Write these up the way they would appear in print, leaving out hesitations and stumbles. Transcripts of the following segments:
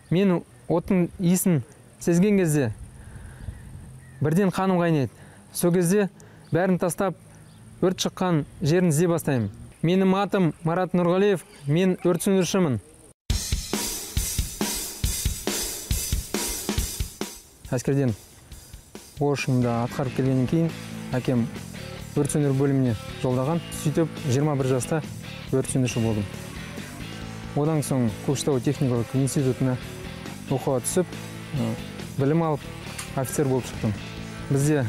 Мен оттың иісін сезген кезде бірден қаным қайнайды. Сол кезде бәрін тастап, өрт шыққан жерін іздей бастаймын. Менің атым Марат Нұрғалиев, мен өрт сөндірушімін. Әскерден борышымды атқарып келгеннен кейін әкем өрт сөндіру бөліміне жолдаған. Сөйтіп 21 жаста өрт сөндіруші болдым. Одан соң Көкшетау техникалық институтына оқуға түсіп, білім алып, офицер болып шықтым. Бізде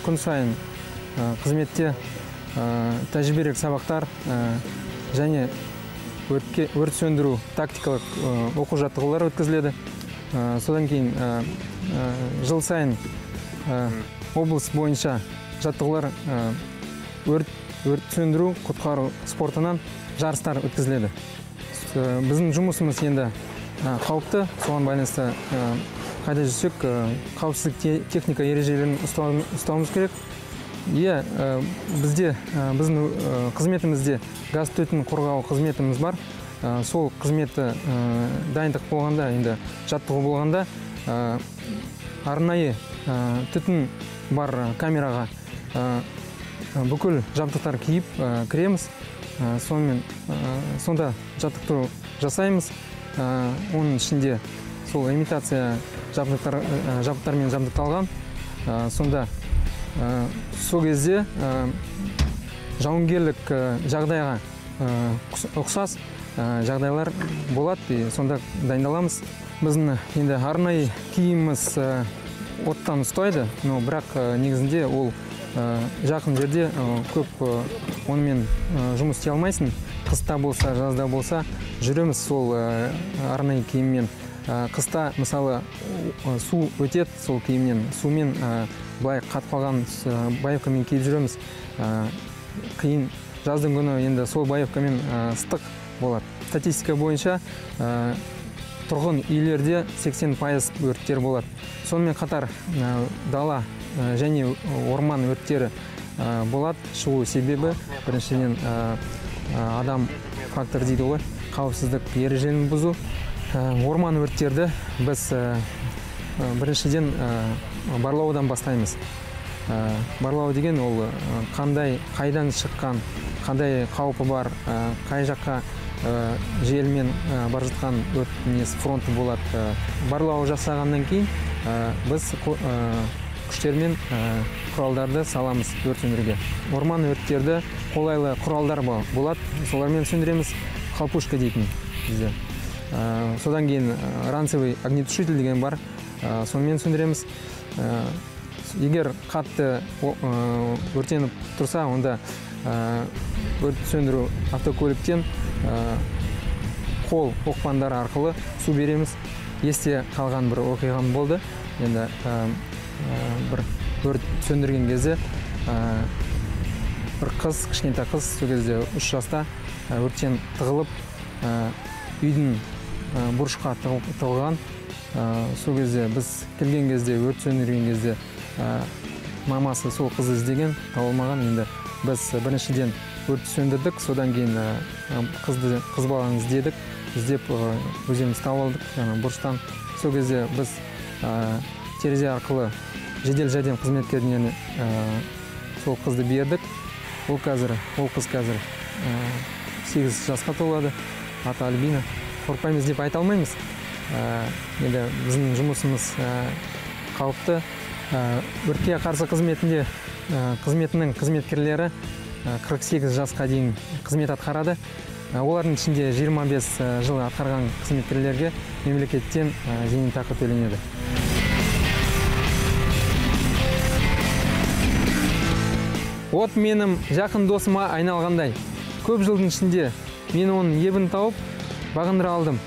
күн сайын қызметте тәжірибелік сабақтар және өрт сөндіру тактикалық оқу жаттығулар өткізіледі. Содан кейін жыл сайын облыс бойынша жаттығулар өрт сөндіру құтқару спортынан жарыстар өткізіледі. Біздің жұмысымыз енді қауіпті, соған байланысты қайда жүрсек қауіпсіздік техника ережелерін ұстауымыз керек. Иә, бізде біздің қызметімізде газ түтін қорғау қызметіміз бар. Сол қызметі дайындық болғанда, енді жаттығу болғанда арнайы түтін бар камераға бүкіл жабдықтар киіп кіреміз. Сонымен сонда жаттықтыру жасаймыз. Оның ішінде сол имитация жабдықтармен жабдықталған. Сонда сол кезде жауынгерлік жағдайға ұқсас жағдайлар болады, сонда дайындаламыз. Біздің енді арнайы киіміміз оттан ұстайды, но бірақ негізінде ол жақын жерде көп онымен жұмыс істей алмайсың. Қыста болса, жазда болса жүреміз сол арнайы киіммен. Қыста мысалы су өтеді сол киімнен, сумен былай қатып қалған баевкамен киіп жүреміз. Қиын. Жаздың күні енді сол баевкамен ыстық болады. Статистика бойынша тұрғын үйлерде 80% өрттер болады. Сонымен қатар дала және орман өрттері болады. Шығу себебі біріншіден адам фактор дейді ғой, қауіпсіздік ережелерін бұзу. Орман өрттерді біз біріншіден барлаудан бастаймыз. Барлау деген ол қандай, қайдан шыққан, қандай қаупі бар, қай жаққа желмен бара жатқан өрт несі фронты болады. Барлау жасағаннан кейін біз күштермен құралдарды саламыз өрт сөндіруге. Орман өрттерді қолайлы құралдар болады, солармен сөндіреміз. Хлопушка дейтін бізде. Содан кейін ранцевый огнетушитель деген бар, сонымен сөндіреміз. Егер қатты өртеніп тұрса, онда өрт сөндіру автокөліктен қол оқпандары арқылы су береміз. Есте қалған бір оқиғам болды. Енді бір өрт сөндірген кезде бір қыз, кішкентай қыз, сол кезде 3 жаста өрттен тығылып, үйдің бұрышқа тығылған. Сол кезде біз келген кезде, өрт сөндірген кезде мамасы сол қызды іздеген, табылмаған. Енді біз біріншіден өрт сөндірдік, содан кейін қыз баланы іздедік, іздеп өзіміз тауып алдық бұрыштан. Сол кезде біз терезе арқылы жедел жәрдем қызметкеріне сол қызды бердік. Ол қыз қазір 8 жасқа толады, аты Альбина. Қорықпаймыз деп айта алмаймыз. Енді біздің жұмысымыз қауіпті. Өртке қарсы қызметінің қызметкерлері 48 жасқа дейін қызмет атқарады. Олардың ішінде 25 жыл атқарған қызметкерлерге мемлекеттен зейнетақы төленеді. От менің жақын досыма айналғандай. Көп жылдың ішінде мен оның ебін тауып, бағындыра алдым.